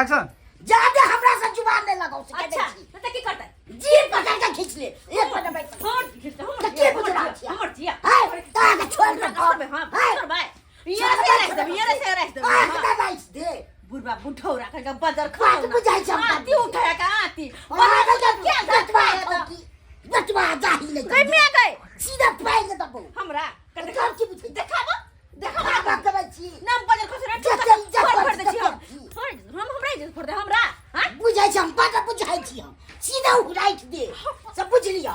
Action. ज्यादा हमरा से जुबान नहीं लगाओ से अच्छा, त की करतै? जीभ पकड़ के खींच ले एक पर दबाई। हमर खींचतै, हमर तऽ जिया, के बुझ रहल छियै? हमर जिया। है ताके छोड़ दे। छोड़बै हम, है। छोड़बै। ये से राखि देबै, ये से राखि देबै। आँख दबाई दे। बुढ़बा बुढ़ौरा कह बदर बात बुझाइ छै हमरा। आती उठा के आती। बना बदर के के बटवा ठोकी बटवा जाही ले। गई मैं गई। सीधा पाइ के दबो। हमरा कर की बुझै? देखाबो, देखाबो। बाबा करै छी। नाम बदर खसरे। जते इज्जत फोड़ करै फोड़ दै छी हम। छी। फोड़ हम, हमरा इज्जत फोड़ दे हमरा। हां। बुझै छी हम, बड बुझै छी हम। सीधा उड़ाइट दे सब बुझ लिअ।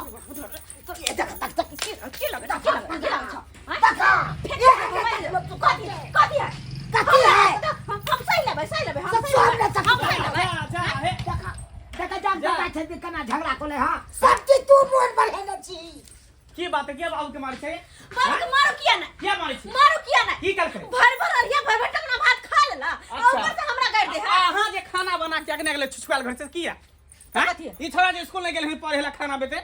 ए, देख देख देख। के के लगे, के लगे, के लगे छौ? हां। देखा। कथी कथी है? कथी है? हम सही लेबै, सही लेबै हम। सब सही छोड़ लेबै, दे, सब हम सही लेबै। जा जा हे। देखा। देखा जान जा। छै केना झगड़ा कोले। हां। सब चीज तू मोन बढ़ेने छी। की बात है? किया बाबू के मारै छै? बाबू के मारो किया ना? किया मारै छै? मारो किया ना? की केलकै? भर भर अरिया भर भर टंगना भात खा लेला आ ऊपर से हमरा गाड़ि दे है। अहाँ जे खाना बना के अगने गेले छुछुआल घर से किया? हैं? कथी? ई छोरा जे स्कूल नहीं गेल हन पढ़े ला खाना बेते।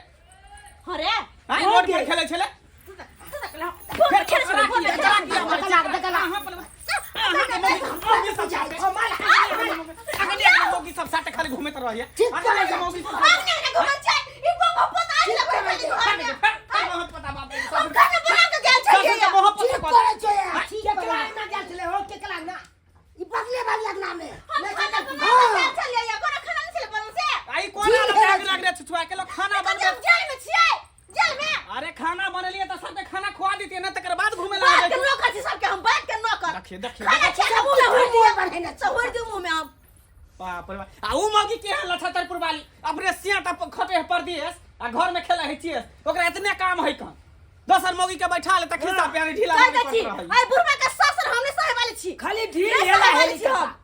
हाँ रे। हैं, रोड पर खेले छले। तू त तू त कहला फोन पर खेले छले, फोन पर खेले छले। देखला देखला अहाँ पर अहाँ के मौगी सब बुझाइ छै माला। अगने अगने मौगी सब साथे खाली घूमैत रहैया। ठीक अगने करै अगने छै। मौगी सब अगने अगने घुमल छै ई बम पोता आज लगै छै घर में। पता बाप रे, हम खाना बना के गेल ससुर छलियै। के मोहब्बत ठीक कऽ करै छै यार, ठीक केकरा करै। अंगना गेल छलै हो? केकरा अंगना? ई बगले वाली अंगना में। हम खाना बना के गेल छलियै, कोनो खाना नहि छलै बनल से। आई कोन आलत है अगने अगने छुछुआ के लोग खाना बनबे? हम जेल में छियै, जेल में। अरे खाना बनेलिए तऽ सबके खाना खुआ देतियै ना, तकर बाद घूमे बात ला। के नौकर छी सबके हम, बात के नौकर। देखिए देखिए। खाना खा के मुंह में तू हुर मोन बढ़ेने दियौ, छी। हुर दियौ मुंह में हम। बाप रे बाप, आ उ मौगी के है लछतरपुर वाली, अपने सियाटा पर खटे है परदेस आ घर में खेले है चेस। ओकरा इतने काम है कन दोसर मौगी के बैठा ले त खिस्सा प्यारी ढीला कह मारी दै छी। करत रहै। आइ बुढ़बा के ससुर हमने सहे वाली छी। खाली ढील नहि हेला सहे वाली हेली छी हम।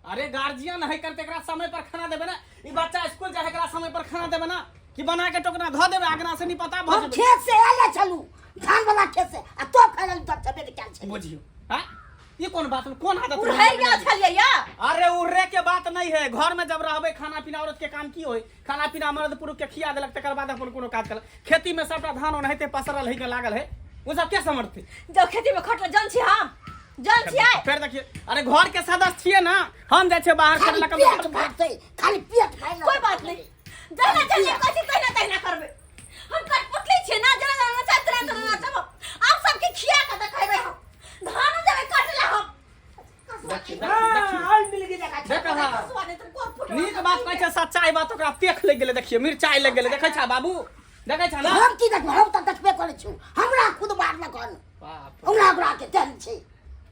अरे गार्जियन है करते एकरा समय पर खाना देबे ना? ई बच्चा स्कूल जाए, एकरा समय पर खाना देबे ना कि बना के टोकना धो देबे आगना से? नहीं पता भ हम जेबे। खेत से आयल छलू, धान वाला खेत से, आ तो फैलल तऽ छबे के कैल छै। बुझियो हां, ये कोन बात, कोन आदत? उड़ै गेल छलियै या। अरे उड़े के बात नहीं है। घर में जब रहबे, खाना पीना औरत के काम की होय? खाना पीना मर्द पुरुष के खिया देलक, तकर बाद अपन कोनो काज करल। खेती में सबटा धान ओनाहिते पसरल है के लागल है, वो सब के समर्थी? जब खेती में खटल जन छी हम, जन छी आइ। फेर देखिए, अरे घर के सदस्य छियै ना हम, जाइ छियै बाहर खाली करला कम। पेट भरतै, खाली पेट खाइ। कोई बात नहीं, जहिना जहिना कहै छी तहिना तहिना करबै। हम कठपुतली छियै ना, जेना जेना नचायब तेना तेना नचब। आब सबके खिया के देखेबै हम, धानो देबै कटले हम। देखिए देखिए। हां, और मिल गेल जगह। देख हाँ। हसुआ नहि तऽ कोर फुटवा। नीक बात कहै छै, सच्चाई बात। ओकरा पेख लागि गेलै, देखिए मिरचाई लागि गेलै। देखै छा बाबू, देखै छा ना? हम की देखबै? हम तऽ देखबे करै छी। हमरा खुद मारलक हन। बाप। हमरा ओकरा के तेहन छै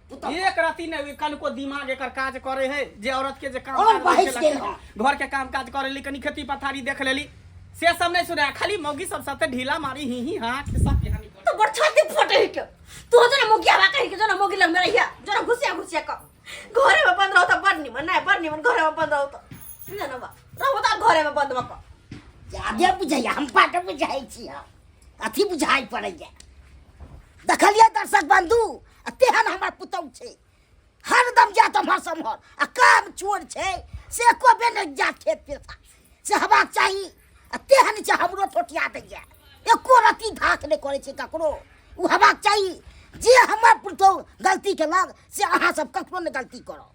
पुतहु। एक रति ने कनको दिमाग एकर काज करे है जे औरत के जे काम और काज होइ बहस छै, गेल हँ। घर के काम काज करे ली, कनी खेती पथारी देख लेली, से सब नहीं सुने। खाली मौगी सब साथे ढीला मारी ही ही हाँ खिस्सा पिहानी करे। तो बड़ छाती फटे है के तू जो ना मोगिया बा कहि के जो ना मोगी लग में रहिया, जो ना घुसिया घुसिया क घरे में बंद रहो त बड़ निमन नहीं, बड़ निमन घरे में बंद रहो त ना बा रहो त घरे में बंद बा। जादे बुझैया, हम बड्ड बुझै छी हम। अथी बुझाइ पड़ैया। देखलियै दर्शक बंधु, आ तेहन हमर पुतहु छै, हरदम जात एम्हर सम्हर आ काम चोर छै से एको बेर नहि जात खेत पेता से हेबाक चाही। आ तेहन छै, हमरो ठोटिया दैया, एको रत्ती धाक नहि करै छै ककरो। ओ हेबाक चाही। जे हमर पुतहु गलती केलक से अहाँ सब ककरो नहि गलती करब।